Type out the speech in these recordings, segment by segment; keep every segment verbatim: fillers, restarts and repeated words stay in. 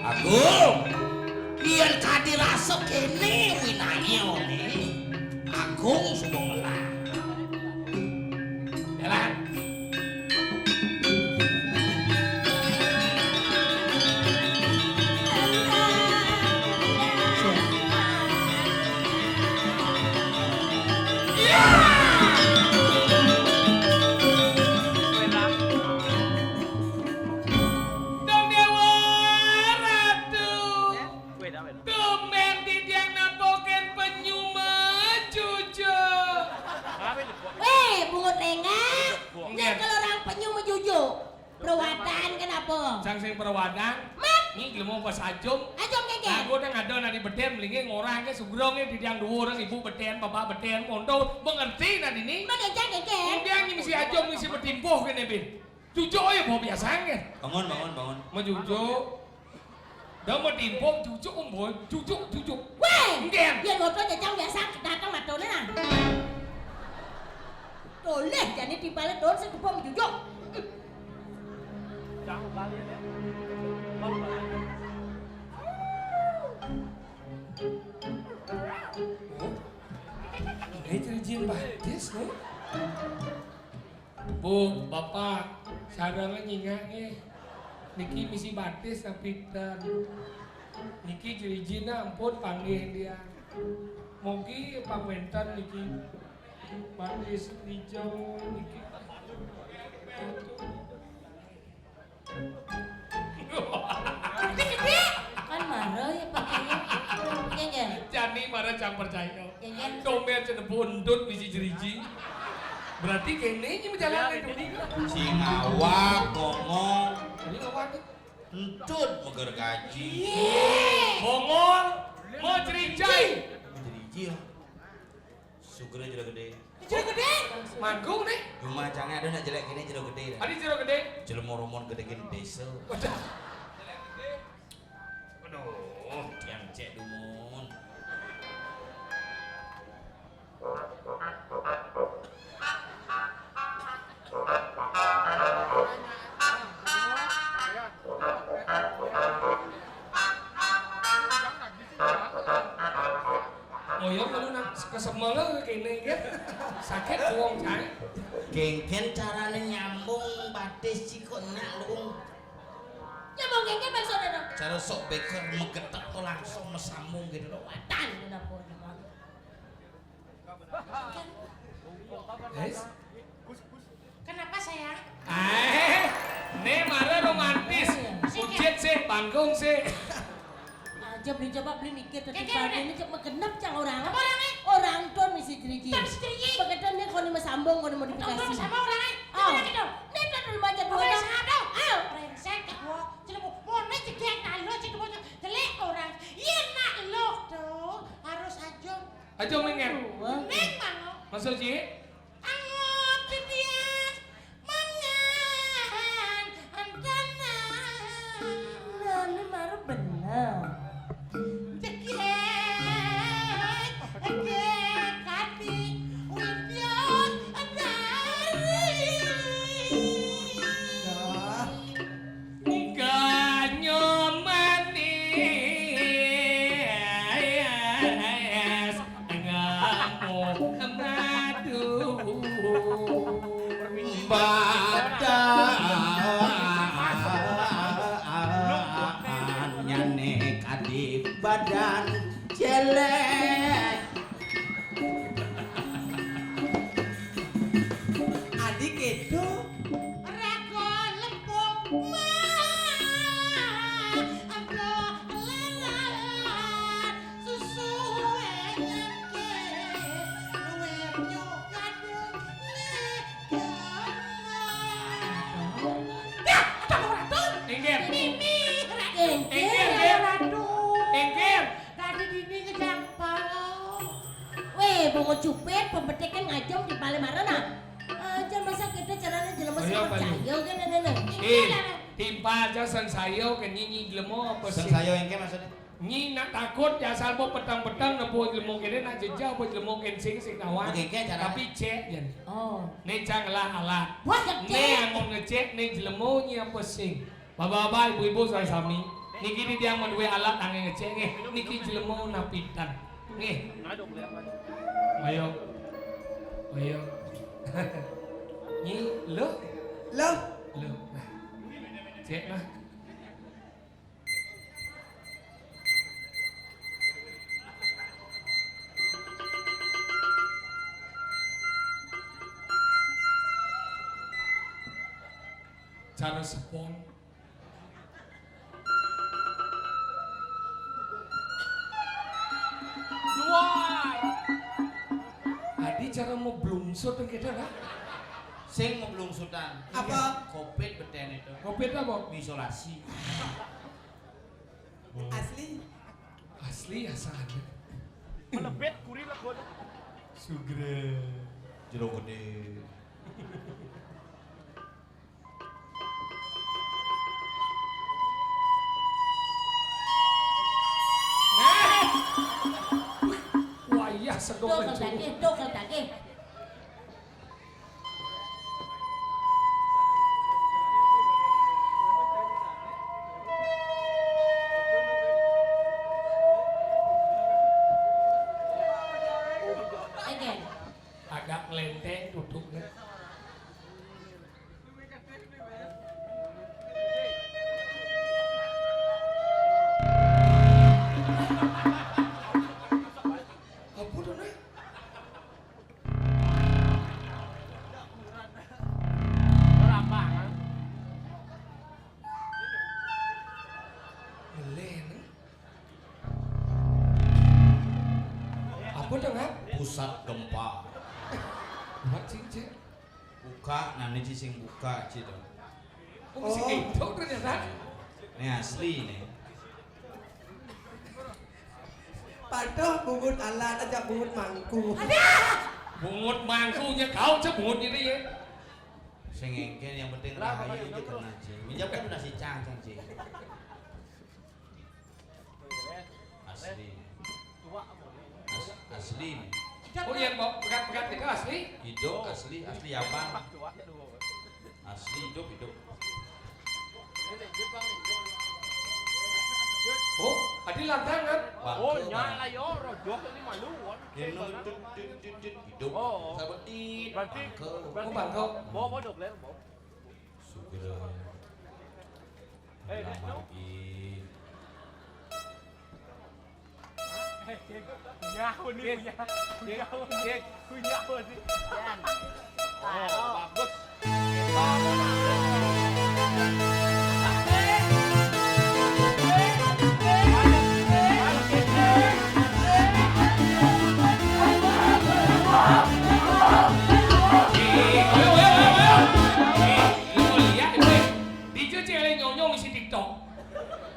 Agung, yén kadi rasa kéné winayé olé. Agung suba ngelah. Jalan. Dong Déwa Ratu. Tumbén titiang napokin penyu majujuk. Wéh, bungut léngak. Nggih. Nyekel orang penyu majujuk. Perawatan kenapa? Sang sing perawatan. Mat. Nyi jelema pas ajum. Ajum kéngkén. Lagu nang ada nadi bedén, melingé ngorang ké sugrong ké titiang duwur, ibu bedén, bapak bedén, monto, mengerti nadi ni? Mat, ajum kéngkén. Kemudian nyi misi ajum, misi betimpuh kéné, Bin. Cucuk ya mau biasa nggih. Bangun, bangun, bangun. Mau cucuk. Dah mau timpung cucuk, Om Boy. Cucuk, cucuk. Wéh! Nggih. Yén ngono jajang biasa datang matone nah. Toleh jane timpale don sing kebo cucuk. Jangan balik ya. Baru balik. Oh. Ini cerijin batis, nih. Bu, Bapak, sarana nyingak nggih. Niki misi batis napiten. Niki jerijina ampun panggih dia. Mugi pangwénten niki batis rijau niki. Gedé-gedé. Kan mara ya pakainya. Iya, iya. Jani mara cang percaya. Iya, iya. Dombén cenah buntut bisi jeriji. Berarti kéné nyi majalan itu. Sing awak ngomong. Ini awak. Entut meger gaji. Bongol, mau jeriji. Jeriji ya. Sugera jero gedé. Jero gedé? Manggung nih. Cuma cangé ada nak jelek gini jero gedé. Ada jero gedé. Jelema romon gedé gini désa. Waduh. Aduh, tiang cek dumun. Oyong lu nak kesemela kéné ya. Sakit wong cai. Kéngkén carané nyambung batis ciko nyak lu. Nyambung kéngkén maksudnya dong. Cara sok beker megetek tuh langsung mesambung gitu loh. Watan udah pun. Guys. Kenapa sayang? Eh, né mara romantis. Ucit sih, panggung sih. Aja beli coba beli mikir tadi pagi ini cek megenep cang orang. Apa orangnya? Orang tuh misi jeriji. Terus jeriji. Begitu nih kono mesambung kono modifikasi. Tunggu sama orangnya. Oh. Gimana gitu? Né tuh dulu baca dua. Apa yang salah tuh? Oh. Brengsek kok. Jelek mau né cedek nalo cedek mau jelek orang. Iya nak lo tuh harus aja. Aja minggat. Neng mau. Maksud Ji? Angot titias mangan antanan. Nah, ini baru bener. Cekek, cekek, kati, widya, dari. Dah. Ganyo manis, ngamuk madu. Badan nyane kadi badan celek. Adi kedo. Raga lempung mah, anggo lelalan susuwe nyengke, luwir nyuk kadung legana. Ya, ada orang tuh. Inggir. Mimi, Ratu. Inggir, inggir. Ratu. Inggir. Tadi dini ngejang palo. Wéh, bungut cupit, pembetik kan ngajum di balé marana. Aja masa kita caranya jelema sing percaya kan, nenek? Eh, timpal aja sing saya ke nyi, nyi jelema apa sih? Sing saya engke maksudnya? Nyi nak takut ya asal mau petang-petang nempuh jelema kene nak jejak apa jelema ken sing sing kawan. Oke, oke, cara. Tapi cek jan. Oh. Né cang lah alat. Wah, gede. Né amun ngecek né jelema nyi apa sing? Bapak-bapak, ibu-ibu, sareng sami, niki titiang madué alat anggé ngecék nggih. Niki jelema napitan. Nggih. Ayo. Ayo. Nyi, lho. Lho. Lho. Nah. Cék, nah. Cara sepon. Luar. Adi cara mau blungsut kita dah. Sing mau blungsutan. Apa? Covid beten itu. Covid apa? Isolasi. Asli. Asli asa ada. Melebet kuri legon. Sugre. Jero gedé. Wayah sedok. Dogel dagih, dogel dagih. Agak ngelénténg duduknya. Apa tuh, Nak? Melén. Apa tuh, Ngap? Pusat gempa. Mak cincin. Buka, nah ini sing buka, Ci, to. Oh, sing itu ternyata. Ini asli nih. Paduh bungut alat aja bungut mangku. Ada. Bungut mangkunya kau cek bungut ini ya. Sing engke yang penting rahayu aja kena, Ci. Minjam kan udah si cang, cang, Ci. Asli. As-, asli nih. Oh iya, Mbok, pegat-pegat itu asli? Hidup asli, asli apa? Asli hidup, hidup. Oh, adi lantangan. Oh, nyala yo, rojok ini malu. Hidup. Oh. Sabetit. Berarti, bangko. Berarti, oh, bangko. Bawa, bawa, dok, ler, bawa. Sugih. Eh, Dek, no. Lagi. Eh, Dek. Punya apa nih? Dek. Punya, punya apa nih? Dek. Punya apa nih? Yan. Oh, bagus. Lu lihat, gue. Di Jogja ada nyonyo ngisi TikTok.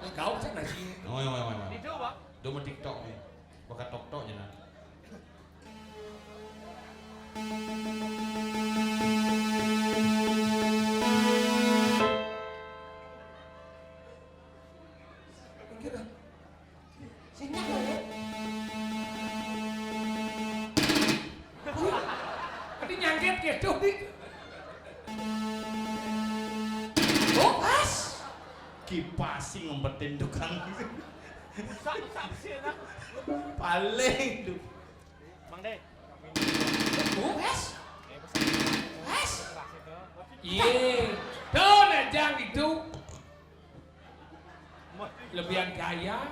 Lah, kau cek nasi. Oh, iya, iya, iya. Itu, Pak. Dia mau TikTok nih. Bakat TikTok aja, nah. Minggir, ah. Sini, ya. Wih, tadi nyangkit gitu, Dik. Oh, pas. Kipas sih ngumpetin tukang. Rusak, rusak mesin, ah. Paling tuh. Mang De. Oh, pas. Pas. Iya. Tuh, nah, jang itu. Lebihan gaya.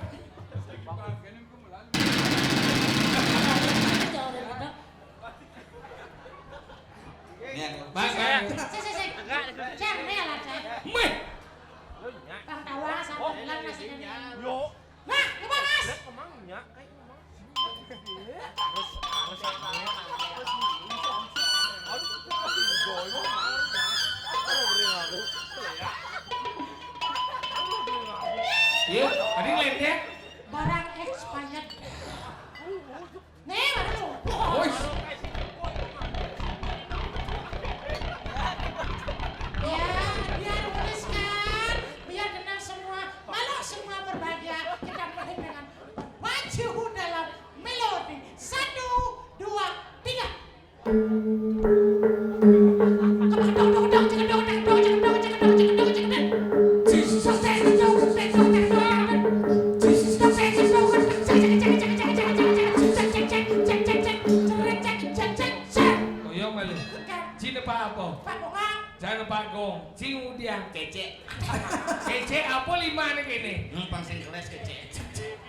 Nih, Bang, Bang. Sik, sik, sik. Cang, nih lah, Cang. Meh. Bang tawa sama bilang masih ini. Yo. Nah, coba, Mas. Lah, emangnya kayak Iya, tadi ngeliatnya. Barang expired. Nih, baru. Woi. Ya, biar putus kan, biar tenang semua, malah semua berbahagia. Kita mulai dengan Wajuhu dalam melodi. Satu, dua, tiga. Cekidot, cekidot, cekidot, cekidot, cekidot, cekidot, cekidot. Cek apa lima nih kene? Hmm, pang sing keles ke cek.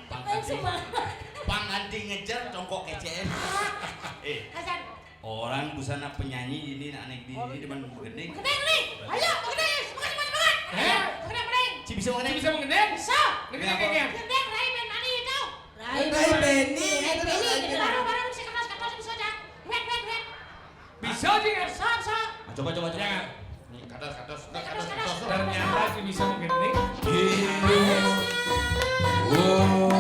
Pang ganti. Pang ganti ngejar congkok kecen. Eh, orang busana penyanyi ini nak nek di ini demen begending. Begending nih. Ayo, begending. Semangat, semangat, semangat. Eh? Begending, begending. Ci bisa begending? Ci bisa begending? Bisa. Begending, begending. Begending, Rai Ben Mani itu. Rai Beni. Rai Beni. Baru, baru bisa kertas, kertas bisa aja. Wet, wet, wet. Bisa, Ci, kan? Bisa, bisa. Ah, coba, coba, coba. Ya. Nih, kados, kados. Kados, kados. Ternyata Ci bisa mungkin nih. Iya. Wow.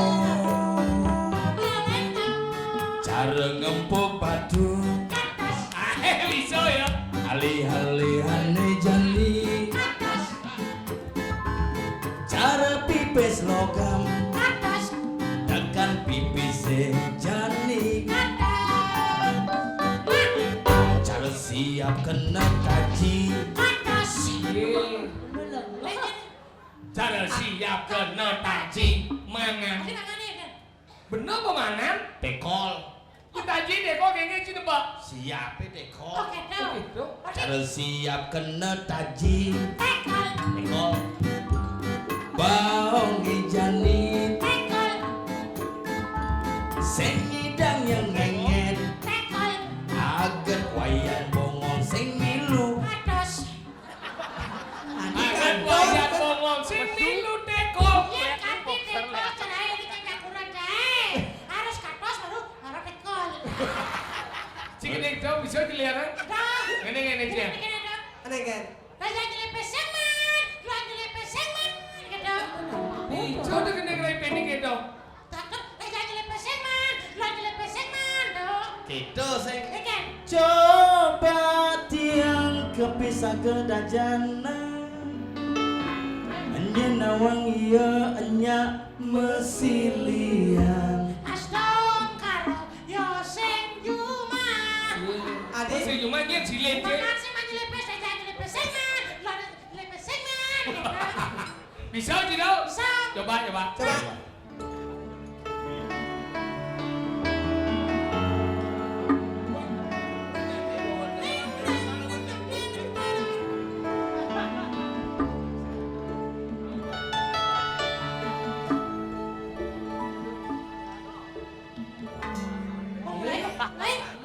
Cara ngempuk batu. Kados. Ah, bisa ya. Alih-alih ane jani. Kados. Cara pipis logam. Kados. Tekan pipis jani. Kados. Cara siap kena taji. Kados. Cara siap kena taji. Mangan. Bener apa mangan? Tekol. Ku taji tekol kayaknya sih, Pak. Siape tekol? Oh, gitu. Oh, gitu. Cara siap kena taji. Tekol. Tekol. Baong ijani. Tekol. Sing idang yang ngenget. Tekol. Aget wayan bongong sing milu. Atos. Aget wayan bongong sing milu tekol. Iya, tapi tekol cerai ini kan kurang, Cai. Harus katos baru, baru tekol. Cik, ini dong, bisa dilihat, kan? Dah. Ini, ini, ini, Cik. Ini, ini, dong. Ini, kan? Lah, jangan nyelipis yang man. Jangan nyelipis yang man. Gitu. Nih, coba kena ngelipis ini, gitu. Cakep, eh, jangan nyelipis yang man. Jangan nyelipis yang man, dong. Gitu, sing. Iya, kan? Coba tiang kepisah ke dajana. Enya nawang iya, enya mesilian. Astong karo yo sing juma. Ade. Sing juma nyet silin, Cik. Paman sing manyelepes, aja nyelepes sing man. Lo nyelepes sing man. Bisa, Cik, dong? Bisa. Coba, coba. Coba.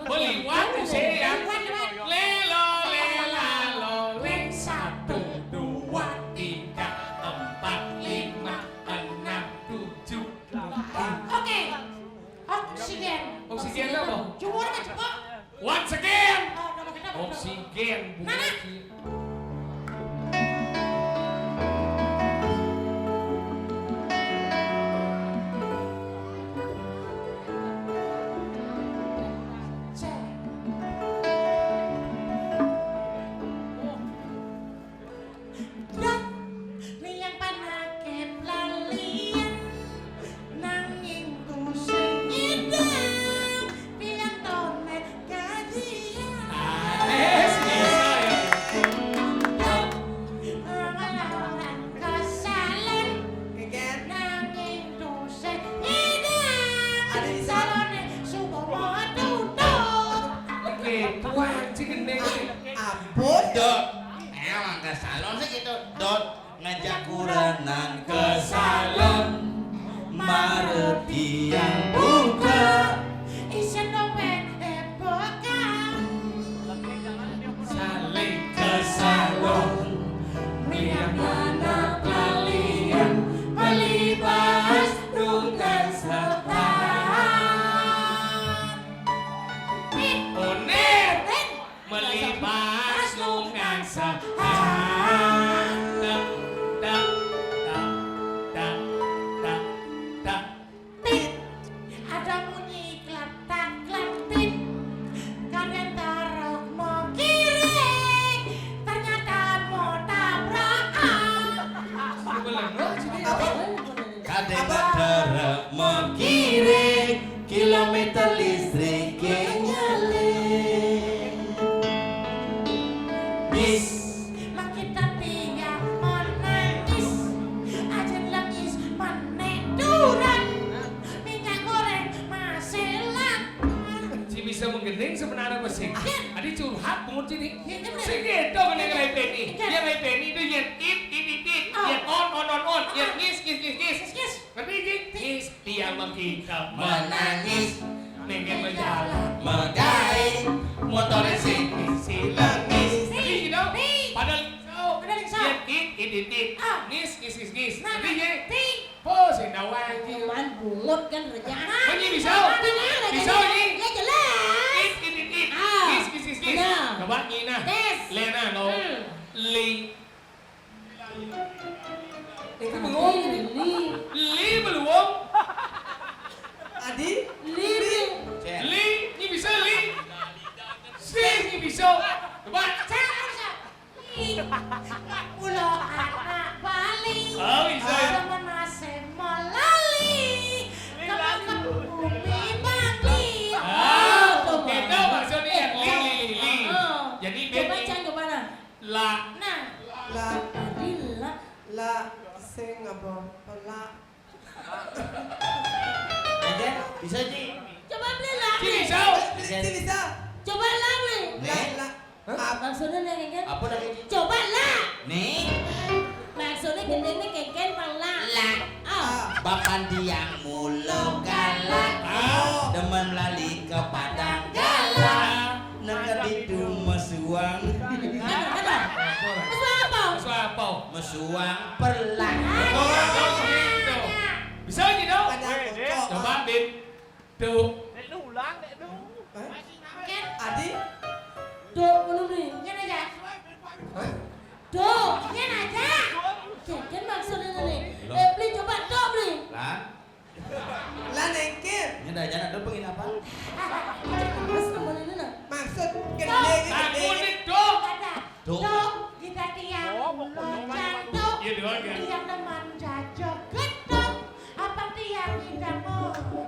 Beliwat, sing. Lelo, lela, loling, satu, dua, tiga, empat, lima, enam, tujuh, delapan. Oke. Oksigen. Oksigen apa? Jumur apa, jepok? Once again. Oh, nama kita apa? Oksigen, Bu Mana? Oksi. Cek. Dak, liyang panakep lalian, nanging kusing nyidang, tiyang tonet kajian. Ah, wis bisa ya. Dak, lamaran kesalan, nanging kusing nyidang, salone suba tutup. Oke, tuan si gendeng. Ampun. Dot. Emang ke salon sih gitu. Dot ngajak kurenan ke salon. Mare tiang buka. Isin dompet eh buka. Saling ke salon. Minyak mana kalian beli pas dungkan setan. Oner. Melibas nunggang sehat. Tak, tak, tak, tak, tak, tak. Tit. Ada bunyi kletak kletik. Kalian taruh mau kiring. Ternyata mau tabrakan. Apa? Kadang taruh mau kiring. Kilometer listrik nyale. Bis. Makita tiang menangis. Ajen lengis menek duran. Minyak goreng masih lapar. Si bisa menggending sebenarnya masih. Iya. Adi curhat pungut sini. Iya, bener. Si gitu mending ngelai Penny. Iya. Dia ngelai Penny itu yen it, it, it, it. Oh. Yen on, on, Kita menangis, nengke berjalan, megai, motor sing isi lengis. Ri, gitu. Ri. Pada lingso. Pada lingso. Yen it, it, it, it. Ah. Ngis, ngis, ngis, ngis. Nah, ri, ye. Ti. Po, sing dawai. Cuman bungut kan rejak. Ini bisa. Bisa, ini. Ya jelas. It, it, it, it. Ah. Ngis, ngis, ngis, ngis. Benar. Coba, Nina. Tes. Lena, no. Hmm. Li. Itu bengong. Li. Li belum. Adi? Li, Li. Li, ini bisa, Li. Si, ini bisa. Coba. Saya harus. Li. Ulo anak Bali. Oh, bisa. Sama nasi melali. Sama ke bumi Bali. Ah, oke, tuh maksudnya yang Li, Li, Li, Li. Oh. Jadi, coba, Cang, coba, nah. La. Nah. La. Tadi la. La sing apa? Pela. Aja, bisa, Ci? Coba beli la. Ci, bisa. Ci, bisa. Coba la, beli. La, la. Hah? Maksudnya nih, kan? Apa lagi, Ci? Coba la. Nih. Maksudnya gendengnya kengken pang la. La. Ah. Bapan tiang mulo galak. Ah. Demen lali ke padang galak. Nengke ditu mesuang. Ada, ada. Mesuang apa? Mesuang apa? Mesuang perlak. Oh, gitu. Bisa gitu? Coba, Bib. Tuh. Dek lu ulang, dek lu. Hah? Adi? Tuh, belum nih. Nyen aja. Hah? Tuh, nyen aja. Kengken maksudnya nih. Eh, beli coba tuh, beli. Lah? Lah, nengkir. Ini dah jangan ada penginapan. Terus temen ini, nah. Maksud gede ini gede. Dok. Dok. Dok, kita tiang. Oh, pokoknya mah. Jantung. Iya, dua, kan? Tiang teman jajo gedok. Apa tiang tidak mau? Apa?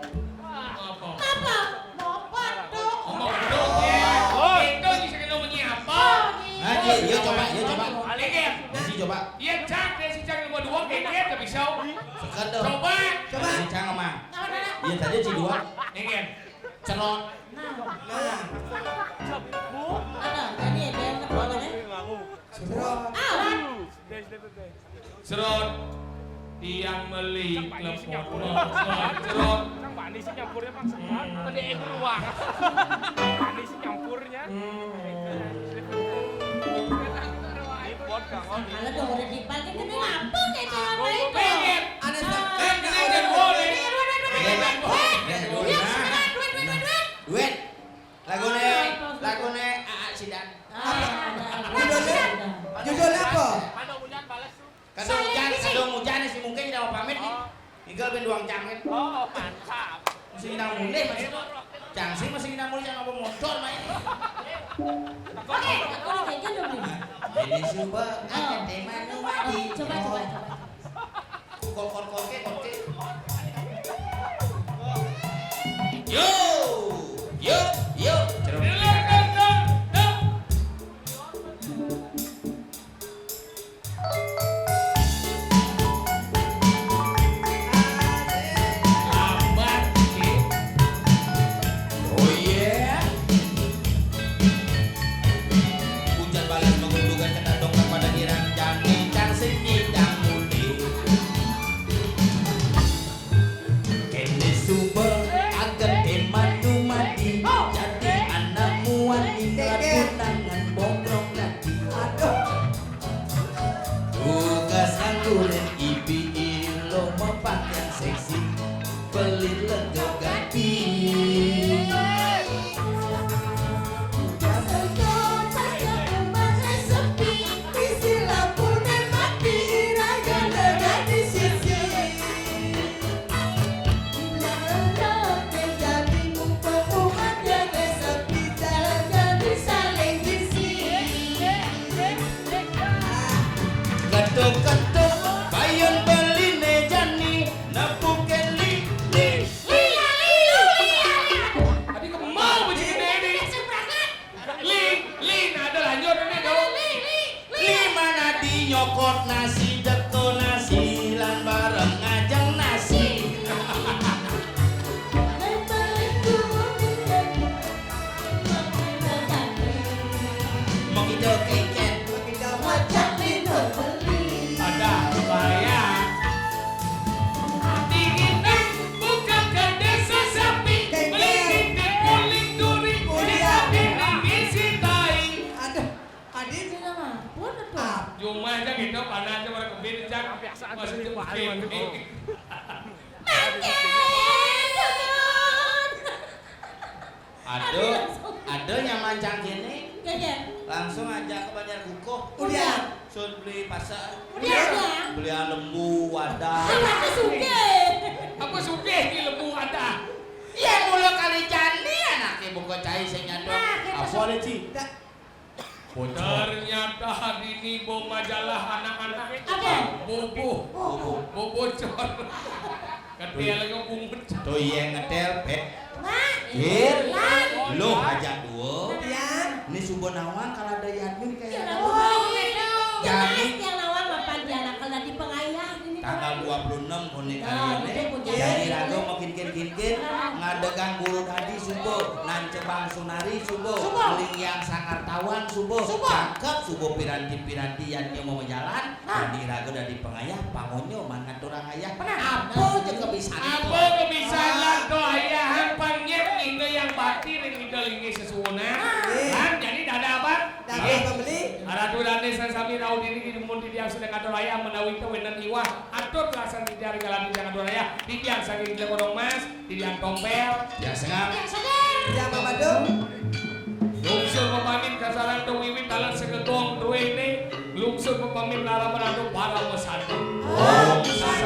Apa? Mau foto. Oh, mau foto, ya. Oh. Itu di sini namanya apa? Oh, iya. Nah, iya, iya, coba, iya, coba. Balik, ya. Nanti coba. Iya, Cak, dia si Cak nomor dua, kayak dia, tapi bisa. Sekedar. Coba. Coba. Ini Cang, Mang. Iya, tadi si dua. Ini kan. Cerot. Nah. Nah. Ada, tadi ada yang kedua, kan, ya? Cerot. Ah. Cerot. Tiang meli klepot. Cerot. Nang bani sih nyampurnya, Mang. Tadi aku ruang. Bani sih nyampurnya. Hmm. Kalau tuh udah dipal, kan kita ngapa kayak cewek itu? Pengen. Ada. Ah. Pengen, pengen, boleh. Duit. Lagune, lagune Aa Sidan. Ah, judulnya, judulnya apa? Kadung hujan, kadung hujan, si mungkin tidak mau pamit nih. Tinggal ben doang jam kan. Oh, mantap. Masih nang mulai, masih. Jang sih masih nang mulai, jangan apa motor main. Oke, aku udah kayak gitu, Bli. Ini coba, ada tema nu mati. Coba, coba, coba. Kor, kor, kor, ke, kor, ke. Yo, yo, yo. Hujan balas menggundukan kena dongkrak pada girang jani cang sing nyidang mudi. Kene suba agak emanu madi jadi anak muani ngelat tunangan bongkrong lagi. Aduh. Tugas nganggurin ibi ilo mepakaian seksi, beli lego ganti. Ketuk-ketuk, bayun beline jani, nepuke lili. Ada, ada nyaman cang kene. Langsung aja ke Banjar Kukuh. Udah. Sun beli pasar. Udah. Beli lembu, wadah. Apa sugih? Apa sugih ki lembu, wadah? Ya, mula kali jani anake buka cai sing nyadong. Nah, kita apa ada, Ci? Ternyata hari ini bawa majalah anak-anak. Apa? Bobo. Bobo. Bobo cor. Ketel lagi bungut. Tuh iya ngetel, Pet. Mak. Gir. Lan. Lo aja dua. Iya. Ini subuh nawang kalau ada Yadmin kayak. Iya, jadi yang nawang mapan dia anak kalau di pengayah ini. Tanggal dua puluh enam konek kali ini. Jadi raga makin kin kin kin ngadegang guru tadi subuh, nancebang sunari subuh, subuh. Lingyang sangar tawang subuh, subuh. Cakep subuh piranti-piranti yang dia mau jalan. Nah. Jadi raga dari pengayah, pangonyo mangan turang ayah. Apa aja kebisan. Apa kebisan lah tuh ayah, panggil kita yang bakti dan kita lingi sesuwuna. Nah. Kan jadi dada apa? Dada pembeli. Ratu Danes sami rauh diri di mun tidiang sedang atur ayah menawi itu wenen iwah. Atur lasan tidiang regalan tidiang atur ayah. Tidiang saking Jlegodong Mas, tidiang tompel. Tidiang sengap. Tidiang seger. Tidiang babadung. Lungsur pepamit kasaran to wiwit taler segedong duwene. Lungsur pepamit laraman atu para mesatu. Om Santi.